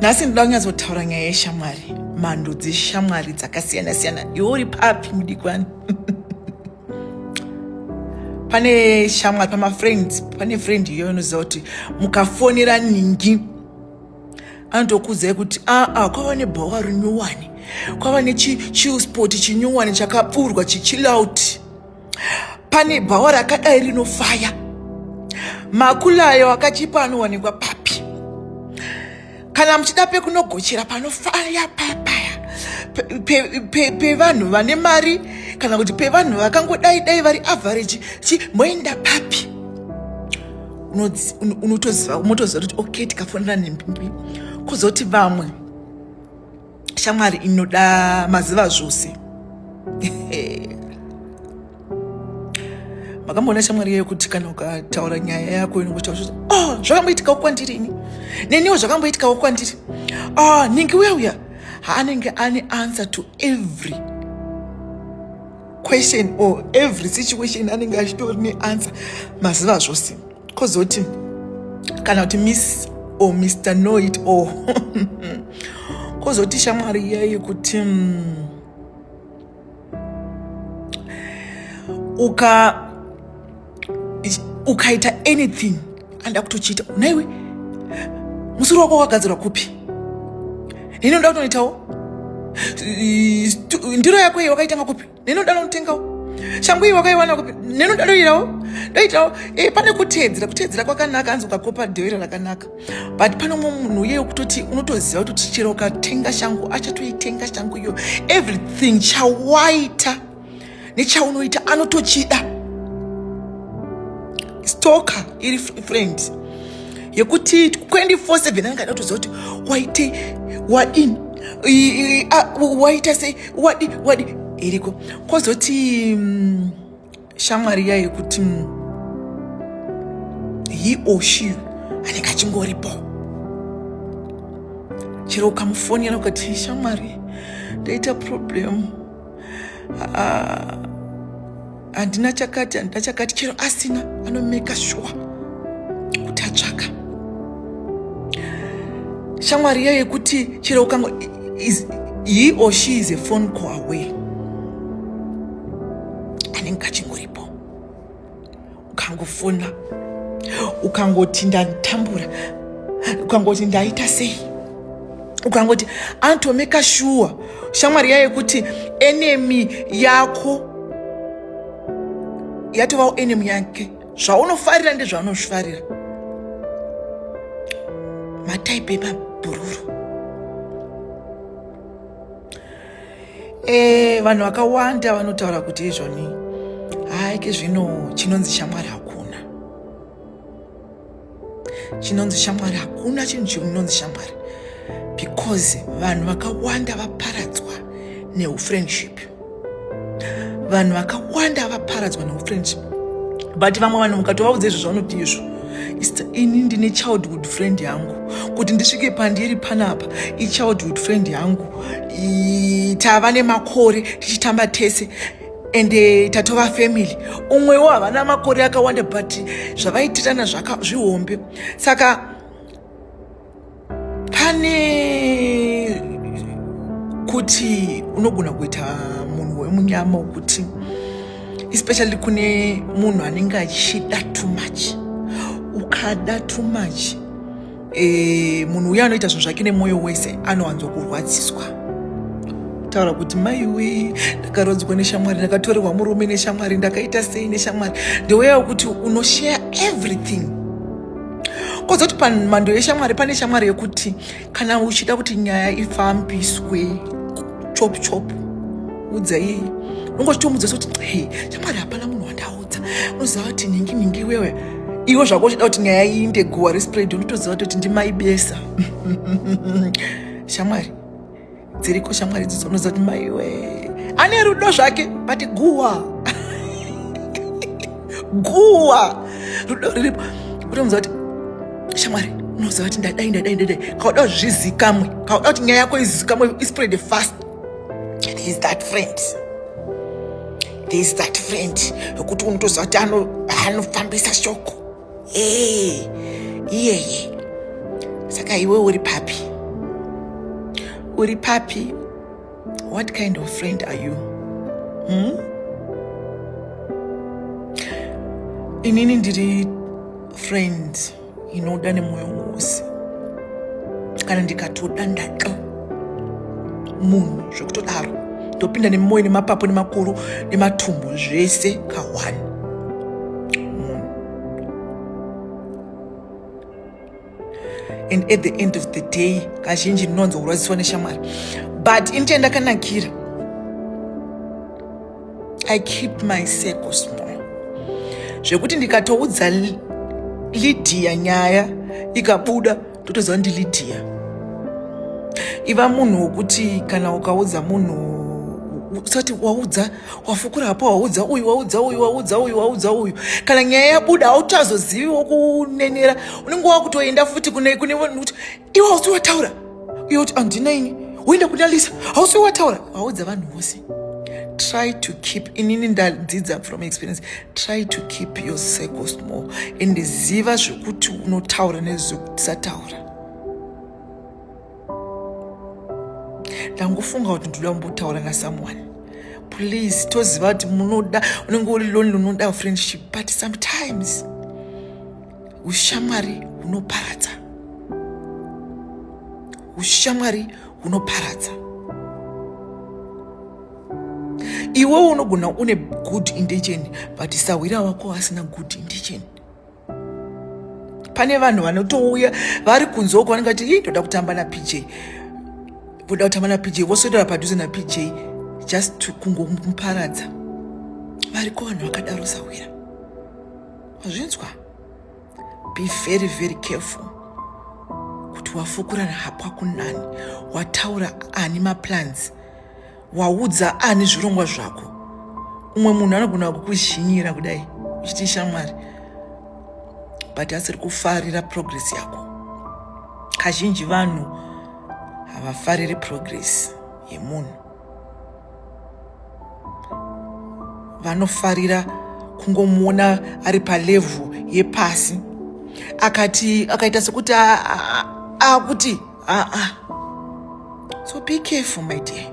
Nhasi ndoda kunyatsotaura nyaya yeshamwari, mhando dzeshamwari dzakasiyana siyana. Iwe uri papi mudikwani? Pane shamwari pamafriends, pane friend iyoyo unoziva kuti mukafonera ningi anotokuudzai kuti aa, kwava nebhawa rinyuwani, kwava nechisport chinyuwani chakapfurwa chichilauti, pane bhawa rakadai rinofaya, makulayo akachipa anowanikwa papi, kana muchida pekunogochera panofaya papaya pevanhu vane mari kana kuti pevanhu vakangodai dai vari average chi, moenda papi? Unotoziva, umotoziva kuti okay, tikafonera nembimbi. Kuzoti vamwe shamwari inoda maziva zvose. Makamboona shamwari yekuti kana ukataura nyaya yako inongotaura kuti, "Oh, zvakamboitikawo kwandiri ini, neniwo zvakamboitikawo kwandiri. Oh, ningi uya uya haanenge ane answer to every question or every situation, anenge achitori neanswer maziva zvose." Kozoti kana kuti Miss or Mr Know It All. Kozoti shamwari iya yekuti ukaita anything anoda kutochiita. "Unaiwe, musoro wako wakagadzirwa kupi? Nini unoda kutonoitawo. Ndiro yako iyi wakaitanga kupi? Nini unoda kunotengawo. Shangu iyi wakaiwana kupi? Nini unoda doirawo, doitawo." Pane kuteedzera. Kuteedzera kwakanaka, hanzi ukakopa dhewera rakanaka, but pane umwe munhu uye kutoti unotoziva kuti chero ukatenga shangu achatoitenga shangu iyo. Everything chawaita nechaunoita anotochida. Stalker iri friend yekuti 24/7 anenge ada kutoziva kuti waite wadini, waita sei, wadi wadi iriko. Kwozoti shamwari iya yekuti he or she anenge achingoripo chero ukamufonera ukati, "Shamwari, ndaita problem, handina chakati, handina chakati," chero asina anomeka sure kuti atsvaka. Shamwari iya yekuti chero ukango he or she is a phone call away, anenge achingoripo. Ukangofona ukangoti, "Ndatambura," ukangoti, "Ndaita sei," ukangoti, anotomeka sure. Shamwari iya yekuti enemy yako yatovawo enemy yake, zvaunofarira ndezvaunozvifarira. Mataipe emabhururu. Vanhu vakawanda vanotaura kuti izvoni haike zvino chinonzi shamwari hakuna, chinonzi shamwari hakuna, chinhu chinonzi shamwari, because vanhu vakawanda vaparadzwa neufriendship. Vanhu vakawanda vaparadzwa neufriendship. But vamwe vanhu mukatovaudza izvo zvavanoti izvo, "Ini ndine childhood friend yangu, kuti ndisvike pandiri panapa ichildhood friend yangu, tava nemakore tichitamba tese ende tatova family." Umwewo havana makore akawanda, but zvavaitirana zvihombe. Saka pane kuti unogona kuita munhu wemunyama wekuti, especially kune munhu anenge achida too much, ukada too much, munhu uyo anoita zvinhu zvake nemwoyo wese anowanzokurwadziswa. Taura kuti, "Maiwe, ndakarodzwa neshamwari, ndakatorerwa murume neshamwari, ndakaita sei neshamwari." Ndeuya wekuti unoshare everything. Kozoti pamhando yeshamwari, pane shamwari yekuti kana uchida kuti nyaya ifambiswe chop chop, udza iyeye. Unongochitomudza sekuti, "He shamwari, hapana munhu wandaudza, unoziva kuti ningi ningi." Wewe iwe zvako uchida kuti nyaya iinde guwa respread, unotoziva kuti ndimaibesa. Shamwari dziriko, shamwari dzidzo unoziva kuti maiwe ane rudo zvake, but guwa guwa rudo riripo. Utomuziva kuti, "Shamwari, unoziva kuti ndadai, ndadai, ndadai." Kauda kuti zvizikamwe, kauda kuti nyaya yako izikamwe, ispread fast, there is that friend, there is that friend yokuti unotoziva kuti anofambisa shoko. Ee, iyeye. Saka iwe uri papi? Uri papi? What kind of friend are you? Inini ndiri friend inoda nemwoyo wose. Kana ndikatoda ndada munhu zvekutodaro, ndopinda nemwoyo nemapapu nemakuru nematumbu zvese ka1 munhu. And at the end of the day, kazhinji ndinonzi kurwadziswa neshamwari, but ini chandakanakira, I keep my circle small, zvekuti ndikatoudza Lydia nyaya ikabuda, totoziva ndiLydia. Iva munhu wokuti kana ukaudza munhu, usati waudza wafukura hapo, waudza uyu, waudza uyu, waudza uyu, waudza uyu, kana nyaya yabuda hauchazoziviwo kunenera. Unenge wakutoenda futi kune kuti iwe hausi wataura, iwe kuti handina ini, woenda kuna Lisa, hausi wataura, waudza vanhu vose. Try to keep, inini ndadzidza from experience, try to keep your circle small and ziva zvekuti unotaura nezvekusataura. Ndangofunga kuti ndoda kumbotaura nasomeone. Please, toziva kuti munoda, unenge uri lonely, unoda friendship, but sometimes ushamwari hunoparadza, ushamwari hunoparadza. Iwewo unogona une good intention, but sahwira wako asina good intention. Pane vanhu vanotouya vari kunze uko, vanenge vati, "Ii, ndoda kutamba naPJ," voda kutamba naPJ, voswedera padhuze naPJ just to kungomuparadza. Variko vanhu vakadaro. Sahwira, wazvinzwa? Be very very careful kuti wafukura hapwa kunani, wataura ani maplans, waudza ani zvirongwa zvako. Umwe munhu anogona kukuzhinyira kudai uchiti shamwari, but asiri kufarira progress yako. Kazhinji vanhu havafariri progress yemunhu, vanofarira kungomuona ari palevel yepasi. Akati akaita sekuti akuti aa. So be careful, my dear.